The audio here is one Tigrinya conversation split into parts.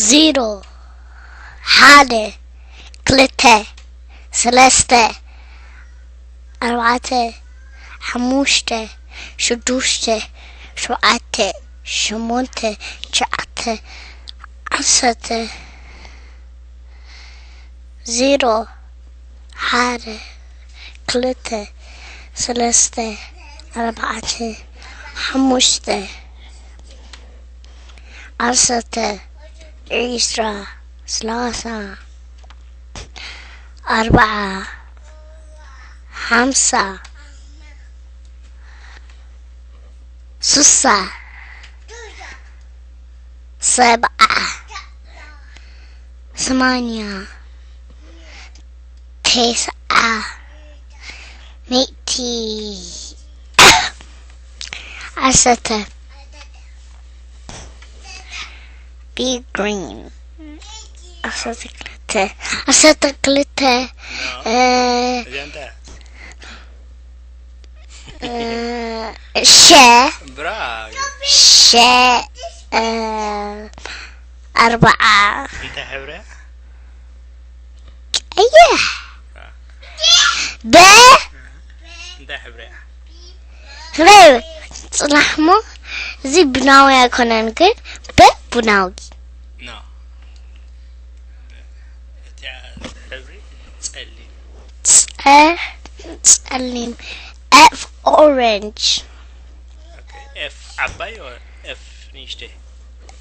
ዜሮ፣ ሓደ፣ ክልተ፣ ሰለስተ፣ ኣርባዕተ፣ ሓሙሽተ፣ ሽዱሽተ፣ ሸውዓተ፣ ሸሞንተ፣ ትሽዓተ፣ ዓሰርተ። ዜሮ፣ ሓደ፣ ክልተ፣ ሰለስተ፣ ኣርባዕተ፣ ሓሙሽተ፣ ዓሰርተ፣ ዒስራ፣ ሰላሳ፣ ኣርባዓ፣ ሓምሳ፣ ስሳ፣ ሰብዓ፣ ሰማንያ፣ ተስዓ፣ ሚእቲ፣ ዓሰርተ። ቢ ግሪን። ዓሰርተ ክልተ። ዓሰርተ ክልተ። እ፣ እዚኣ እንታይ እያ? እ፣ ሸ። ብራቮ። ሸ፣ እ፣ ኣርባዓ። እንታይ ሕብሪ እያ? ቀይሕ። በ። እንታይ ሕብሪ እያ? በ። ጽናሕሞ፣ እዚ ቡናዊ ኣይኮነን፣ ግን በ ቡናዊ። ኖ። እቲኣ ሕብሪ ጸሊም። ጸ-፣ ጸሊም። ኤፍ ኦረንጅ። ኦኬ፣ ኤፍ ዓባይ ወይ ኤፍ ንእሽተይ?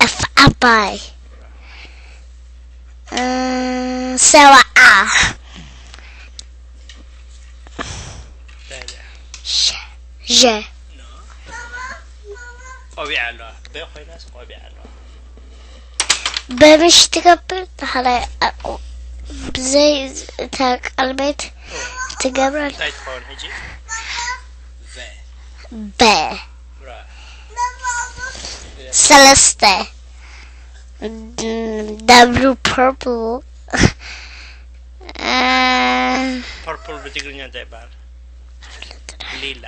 ኤፍ ዓባይ። እ፣ ሰብዓ። እንታይ እያ? ሸ-፣ ዠ። ኖ። ቆቢዕ ኣለዋ። በ ኮይናስ ቆቢዕ ኣለዋ። በምሽ ትገብር፣ ተኸላይ፣ እ፣ ብዘይ እታ ቀልቤት ትገብረል። እንታይ ትኸውን ሕጂ? በ። በ። ብራ። ሰለስተ። ደብሉ ፐርፕል። እ፣ ፐርፕል ብትግርኛ እንታይ ይበሃል? ሊላ።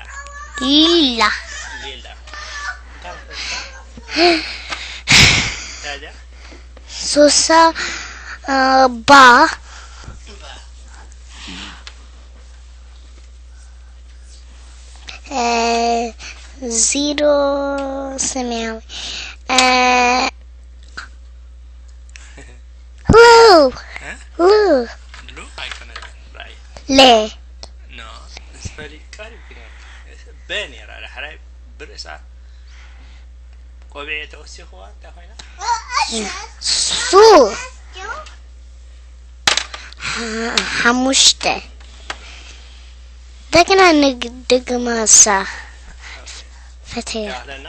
ሊላ። ሊላ። እንታይ ታዲያ? ሶሳ፣ እ፣ ባ። እ፣ ዜሮ ሰማያዊ። እ፣ ሉ። እ? ሉ። ሉ ኣይኮነን። ራእይ። ለ። ኖ፣ ምስ ፈሊጥ ቀሪብ ግን በ ነይራ። ዳሕራይ ብርእሳ ቆቢዕ ተወሲኽዋ እንታይ ኮይና? ሱ። ሓ-፣ ሓሙሽተ። እንደገና ንግ-፣ ደግማ እሳ ፈተያ። ያህለና?